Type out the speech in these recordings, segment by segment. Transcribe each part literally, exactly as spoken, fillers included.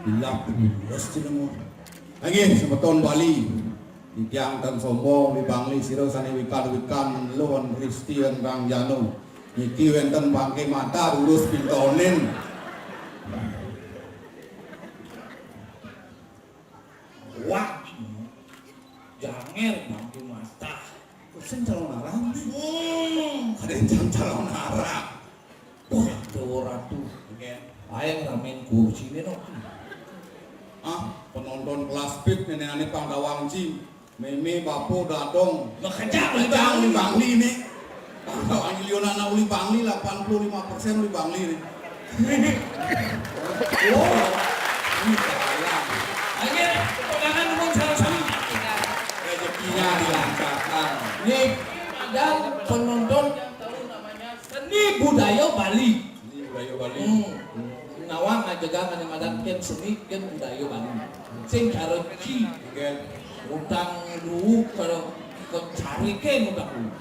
Ilap, mesti nemu. Lagi semeton Bali. Titiang tan sombong, Uli Bangli, sira sané wikan-wikan, luhun Kristian Rangjana. Niki wénten bangké mata, lurus pintonin. Wah, janger bangké mata. Sing calon arang. Hmm, kadén calon arang. Wah, Déwa Ratu. Nggih. Aé ngraméin kursiné, no. Ah, penonton kelas pit nénéané Pangkawang Ci. Mémé, bapa, dadong. Makejang Uli Bangli. Uli Bangli né. Pangkawang Ci, liunan Uli Bangli, delapan puluh lima persen Uli Bangli né. Oh, ini sayang. Ayo, tepuk tangan untuk salah satu. Rezekinya dilancarkan. Nih, ada penonton yang tahu namanya seni budaya Bali. Seni budaya Bali. Hmm. Nawang aja kan, ada madan kén seni, kén budaya Bali. Sing cara Ci. Oke. Utang dulu kalau kau cari kén utang dulu.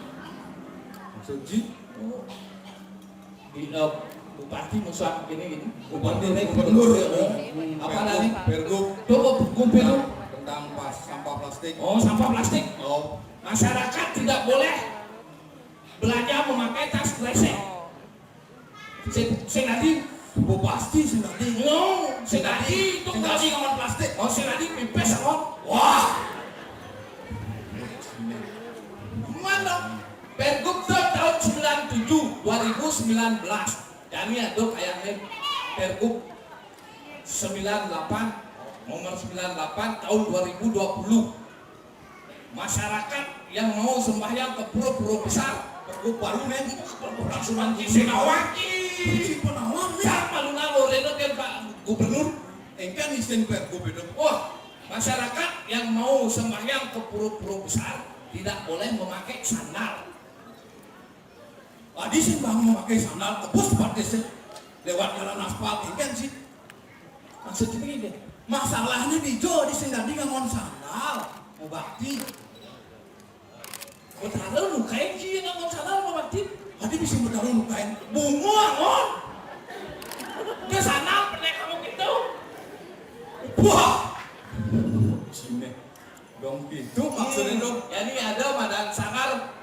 Maksud Ci? Oh. Di, eh, bupati musuhan gini, gini. Bupati, gubernur, gubernur, ya. Hmm, apa tadi? Pergub. Coba gubernur. Tentang pas sampah plastik. Oh, sampah plastik. Oh. Masyarakat tidak boleh belanja memakai tas kresek. Sing, sing tadi. Oh, pasti sing tadi. No, sing tadi itu sing tadi nggak aman plastik. Oh, sing tadi pipis, oh. Wah. Mana? Pergub tuh tahun sembilan tujuh, dua ribu sembilan belas. Jani ada kayaknya Pergub sembilan delapan, nomor sembilan delapan tahun dua ribu dua puluh. Masyarakat yang mau sembahyang ke pura-pura besar, Pergub baru nih, Pergub Rasuman Ci Sing Nawang. Ci Sing Nawang nih. Sama lu nalo reno kan Pak Gubernur. Engkan isin Pergub itu. Wah, masyarakat yang mau sembahyang ke pura-pura besar tidak boleh memakai sandal. Adi sing bangun pakai sandal, tebus sepatu sih. Lewat jalan aspal, engken sih. Maksudnya gini, masalahnya di jo, di sing tadi ngangon sandal, mau bakti. Betara lukain sih ngangon sandal, mau bakti. Adi bisa betara lukain, bunga ngon. Ke sandal, pernah kamu gitu. Wah. Sini. Dong gitu, maksudnya dong. Jadi ada madan sangar.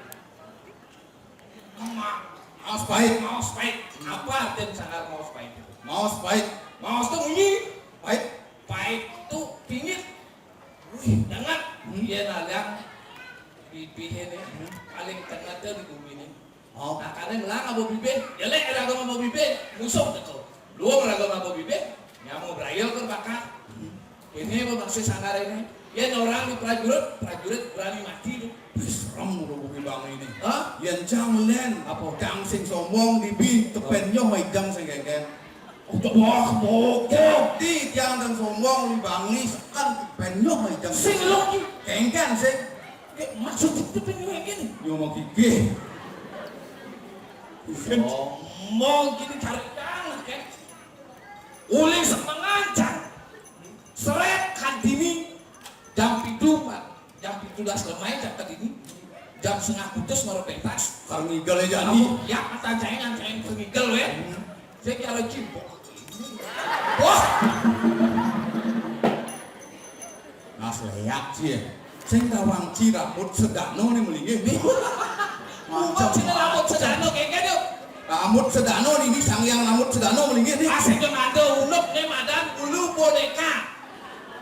Maos pait. Maos pait. Apa artinya sanggar maos pait? Maos pait. Maos tuh munyi. Pait. Pait tuh pingit. Wih, dengar. Hmm. Iya, nah, yang Bibih ini paling tengah tuh di bumi ini. Oh. Nah, karena ngelang abo bibih, jelek raga abo bibih, musuh teko. Luang raga abo bibih, nyamuk berayel ke bakar. Ini apa maksud sanggar ini? Ya orang di prajurit, prajurit berani mati tuh. Wis, serem udah bumi bang ini. Hah? Yang jangan apa? Dang sing sombong di bin, kepenyo mai dang sing kengken. Udah wah, bokeh. Jadi tiang dan sombong di bangis kan penyo mai jam. Sing lo ki. Kengken sing. Maksud itu penyo gini. Yo mau gigih. Sombong gini cari tangan kek. Uling semengancan. Seret kantini. Jam pitu, Pak. Jam pitu belas lemai jam tadi ini. Jam setengah putus baru pentas. Kalau ngigel ya jadi. Kamu ya kata jangan jangan ngigel ya. Saya kira cimpok. Wah. Nas leak sih ya. Sing tawang ci rambut sedano nih melingin nih. Macam sini rambut sedano kayak gitu. Rambut sedano nih, ini sang yang rambut sedano melingin nih. Asik yang ada unuk nih madan ulu boneka.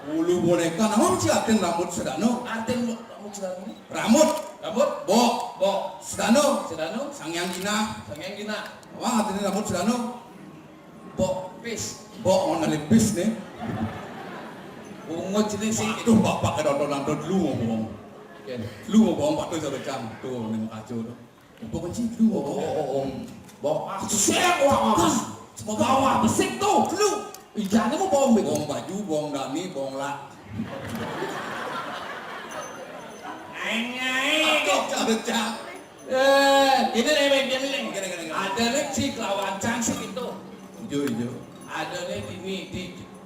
Ulu boneka, namun si atin rambut sedano. Atin rambut sedano. Rambut. Rambut. Bok. Bok. Sedano. Sedano. Sang yang gina. Sang yang gina. Wah, atin rambut sedano. Bok pis. Bok mau nalipis nih. Bungut jenis sih. Aduh, bapak kedonton-donton dulu ngomong. Lu ngomong pak tuh satu jam tuh neng kacu tuh. Bok kunci dulu ngomong. Oh, oh, oh. Bok ah, sek wah. Bok wah besik tuh. Lu. Ijane mau bong bego. Bong baju, bong dani, bong lak. Aing aing. Aduh, cak. Eh, ini nih, Bang, ini nih. Gini, gini, gini. Ada nih si kelawan cang sih gitu. Ijo, ijo. Ada nih ini di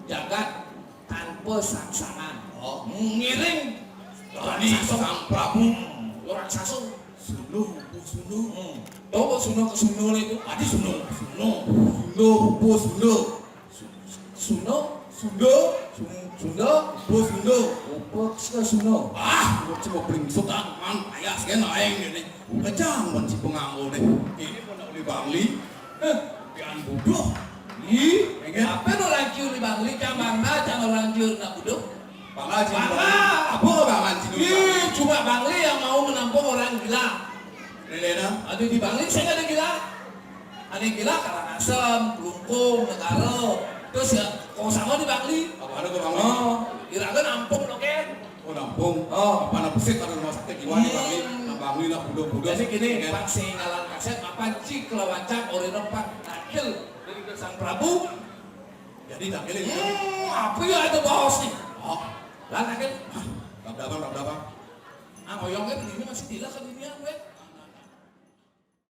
jagat tanpa sangsangan. Oh. Ngiring. Dani sang Prabu. Orang sasu. Sunu, Suno. Hmm. Tahu kok Suno ke Suno itu? Adi Suno. Suno. Suno, Suno. Suno, Sundo, Sun-, Sundo, Bos Sundo. Opo sih Suno? Ah, cuma paling suka man, ayah sekian aing ini. Kejang man si penganggo deh. Ini pun nak beli Bangli. Eh, pian bodoh. Ih, apa no lagi beli Bangli? Cang bangga, cang orang jur nak bodoh. Bangga sih. Bangga. Apa bangga sih? Ih, cuma Bangli yang mau menampung orang gila. Lelena. Aduh, di Bangli saya nggak ada gila. Ada yang gila Karangasem, Klungkung, Negara. Terus ya, kau sama di Bangli. Apa ada ke Bangli? Oh, iraga nampung lo kan? Oh, nampung. Oh. Apa anak pesik ada rumah sakit jiwa di Bangli? Hmm. Nah, Bangli lah budo-budo. Jadi gini, ya kan? Pak sing ngalan kasep, apa cik kelawan cak orino pak takil dari Sang Prabu. Jadi takil itu. Hmm, apa ya ada bahas nih? Oh. Lah takil. Rap-rapan, rap-rapan. Ah, oyongnya begini masih gila kan ini aku ya.